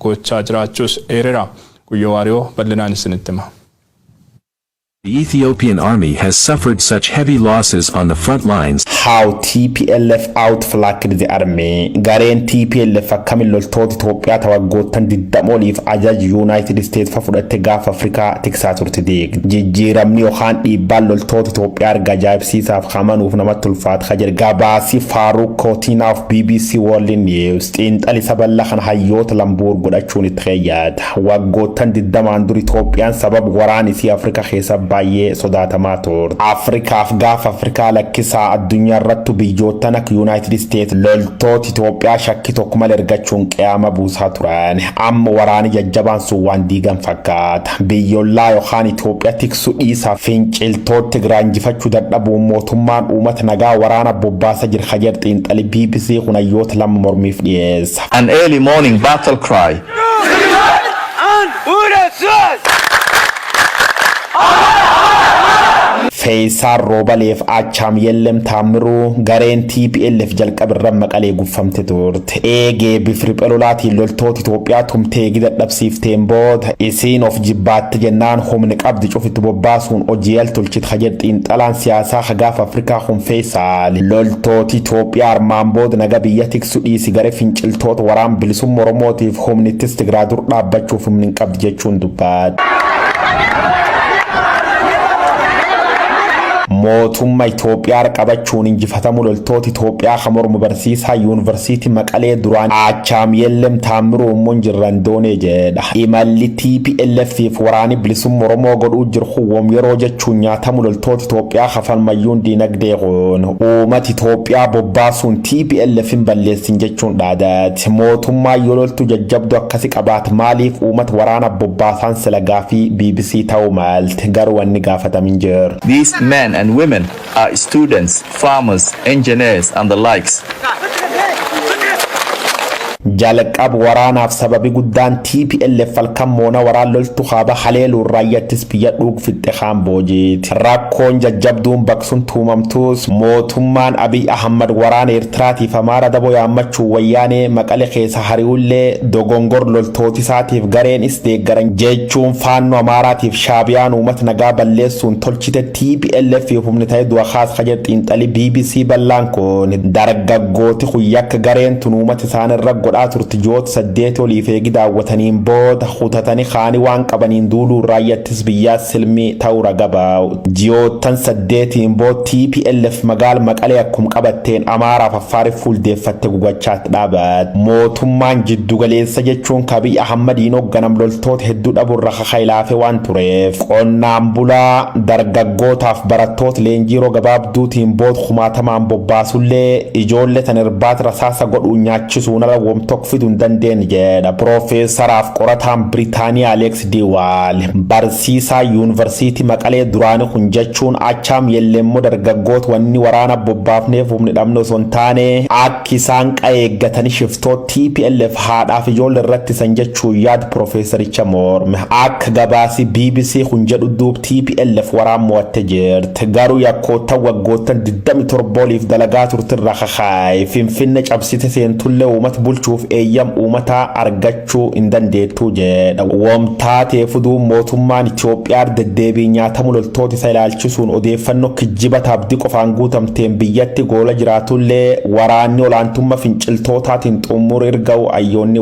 gochaa jiraachuus eereera. Guyyoo Waariyoo bal'inaan isinitti hima. The Ethiopian army has suffered such heavy losses on the front lines. How TPLF outflanked the army. Gareen TPLF akkamiin loltoota Itoophiyaa ta waggoottan 20 oliif ajaja United States fa fudhatte gaafa Afrikaa tiksaa turte deeg. Jijjiiramni yookaan dhiibbaan loltoota Itoophiyaa arga ajaa'ibsiisaaf hamanuuf namatti ulfaata ka jedhe gabaasi Faaruq Kootiinaaf BBC World News xiinxali bal'aa kan hayyoota lambuur godhachuun itti keeyyaata. Waggoottan 20n dur Itoophiyaan sababa waraan isii Afrikaa keessa baay'ee sodaatamaa turte. Afrikaaf gaafa Afrikaa lakkisaa addunyaa irrattu biyyoottan akka United States loltoota Itoophiyaa shakkii tokko malee ergachuun qe'aama buusaa turan. Amma waraani jajjabaan sun waan diigan fakkaata. Biyyollaa yookaan Itoophiyaa tiksuu dhiisaa finciltoota Tigraay injifachuu dadhabuun mootummaan uummata nagaa waraana bobbaasa jira kajer xiinxali BBC kun hayyoota lama mormiif dhiyeessa. An early morning battle cry. አንድ ሁለት ሶስት. Feeyisaan Roobaleef Achaam Yellem Taammiruu gareen TPLF jalqaba irra Maqalee guffamte turte. Eegee bifa riphee lolaatiin loltoota Itoophiyaa tumtee eegi dadhabsiifteen booda isiin of jibbaatte jennaan humni qabdi cufitti bobbaasuun hojii al tolchite kajedh xiinxalaan siyaasaa hagaaf Afrikaa kun Feeyisaal. Loltooti Itoophiyaa armaan booda naga biyya tiksu dhiisi garee finciltoota waraan bilisummaa Oromootiif humnittis Tigiraa dur dhaabbachuuf humni hin qabdi jechuun dubbate. Mootummaa Itoophiyaa qabachuun injifatamu loltoota Itoophiyaa kan mormu barsiisaa yuunivarsiitii Maqalee duraan Achaam Yellem Taammiruu immoo jirran doonee jedha. Imalli TPLF fi waraanni bilisummaa Oromoo godhuu jiru huwwam yeroo jechuun nyaatamu loltoota Itoophiyaa hafalmayyuun diinagdee kun uummata Itoophiyaa bobbaasuun TPLF hin balleessin jechuun dhaadate. Mootummaa yoo loltu jajjabdu akkasi qabaat maaliif uummata waraana bobbaasaan sila fi BBC ta'uu maalte garuu wanni gaafatamin jiru. These men and women are students, farmers, engineers, and the likes. Jalqab waraanaaf sababi guddaan TPLF halkan moona waraan loltu kaaba haleeluun raayyaattis biyya dhuug fixxe kaan boojiiti. Rakkoon jajjabduun baqsuun tuumamtuus mootummaan Abiy Ahmad waraana Eertiraatiif Amaara daboo yaammachuu wayyaanee Maqale keessa hari'ullee dogongor loltooti isaatiif gareen is deeggaran jechuun faannoo Amaaraatiif Shaabiyaan uummata nagaa balleessuun tolchite TPLF humni ta'e du'a kaas kajedh xiinxalii BBC bal'aan kun dargaggooti kun yakka gareen tun uummata isaan irra godhaa turte ji'oota 8 oliif eegi daawwataniin booda kutatanii kaanii waan qabaniin duuluun raayyaattis biyyaa silmii ta'uu raga baa'u. Ji'oottan 8n booda TPLF magaala Maqalee akkuma qabatteen Amaaraaf Affaariif fuuldeeffatte gugachaatti dhaabat. Mootummaan jiddugaleessa jechuun Abiy Ahmadiin hoogganam loltoota hedduu dhabuurra kakailaafee waan tureef qonnaan bulaa dargaggootaaf barattoota leenjii yeroo gabaabduutiin booda kumaatamaan bobbaasullee ijoollee tan irbaata rasaasa godhuun nyaachisuun ala wom tokko fiduu hin dandeenye jedha. Piroofeesaraaf qorataan Biriitaaniyaa Aleeks Diwaal barsiisaa yuunivarsiitii Maqalee duraanii kun jechuun Achaam Yelleemmoo dargaggoota wanni waraana bobbaafneef humni dhabne osoo hin taane akka isaan eeggatanii shiftoota TPLF haadhaaf ijoollee irratti san jechuun yaada piroofeesaricha morme. Akka gabaasi BBC kun jedhu duub TPLF waraan mo'atte jirti. Garuu yakkoota waggoottan 27 oliif dalagaa turtirra kakaa'e Finfinne cabsite seentullee uummata bulchuuf eeyyam uummataa argachuu hin dandeettu jedha. Womtaatee fuduu mootummaan Itoophiyaa deddeebii nyaatamu loltoota isa ilaalchisuun odeeffannoo kijjiba abdii qofaan guutamteen biyyatti goola jiraatullee waraanni olaantummaa finciltootaatiin xumura erga'u ayyoonni